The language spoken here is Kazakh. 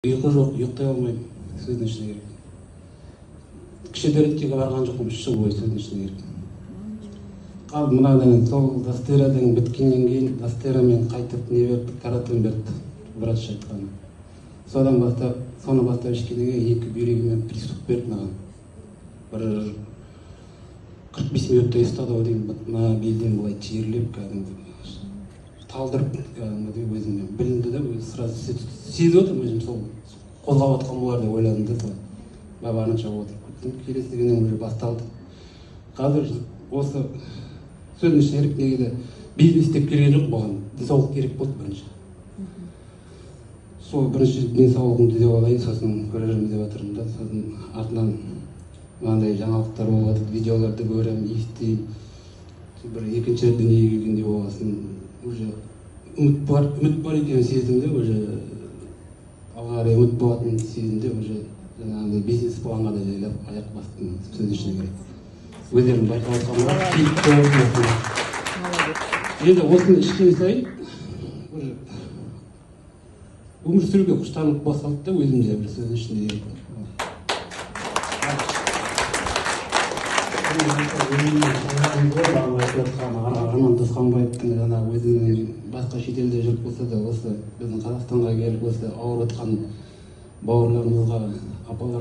Ұйқы жоқ, ұйықтай алмаймын, сөздің шыны керек. Кіші дәретке барған жоқпын 3 жыл бойы, сөздің шыны керек. Ал мынадан сол достерадан біткеннен кейін достерамен қайтып не берді, каротин берді врач айтқаны. Содан бастап, соны бастап ішкеннен кейін екі бүйрегіме приступ берді маған. Бір 45 минуттай ұстады ау деймін, мына белден былай терлеп, кәдімгі талдырып, кәдімгідей өзіме білінді да, өзі сразу сезіп отырмын өзім, сол қозғап жатқан болар деп ойладым да, солай барынша отырып кеттім. Келесі күннен уже басталды. Қазір осы, сөздің шыны керек, неге де бизнес деп келген жоқ, маған денсаулық керек болды бірінші. Сол бірінші денсаулығымды түзеп алайын, сосын көрермін деп жатырмын да. Сосын артынан мынандай жаңалықтар болып жатыр, видеоларды көремін, естимін, бір екінші рет дүниеге келгендей болғасын, уже үміт бар, үміт бар екенін сездім де, уже алға қарай үміт болатынын сездім де, уже жаңағындай бизнес планға да жайлап аяқ бастым, сөздің шыны керек. Өздерің байқап отырған болар. Молодец. Енді осыны ішкен сайын уже өмір сүруге құштарлық басталды да өзімде бір, сөздің ішінде. Айтып жатқан Арман Досханбаевтың жаңағы өзінің басқа шетелде жүріп болса да, осы біздің Қазақстанға келіп, осы ауырып жатқан бауырларымызға, апалар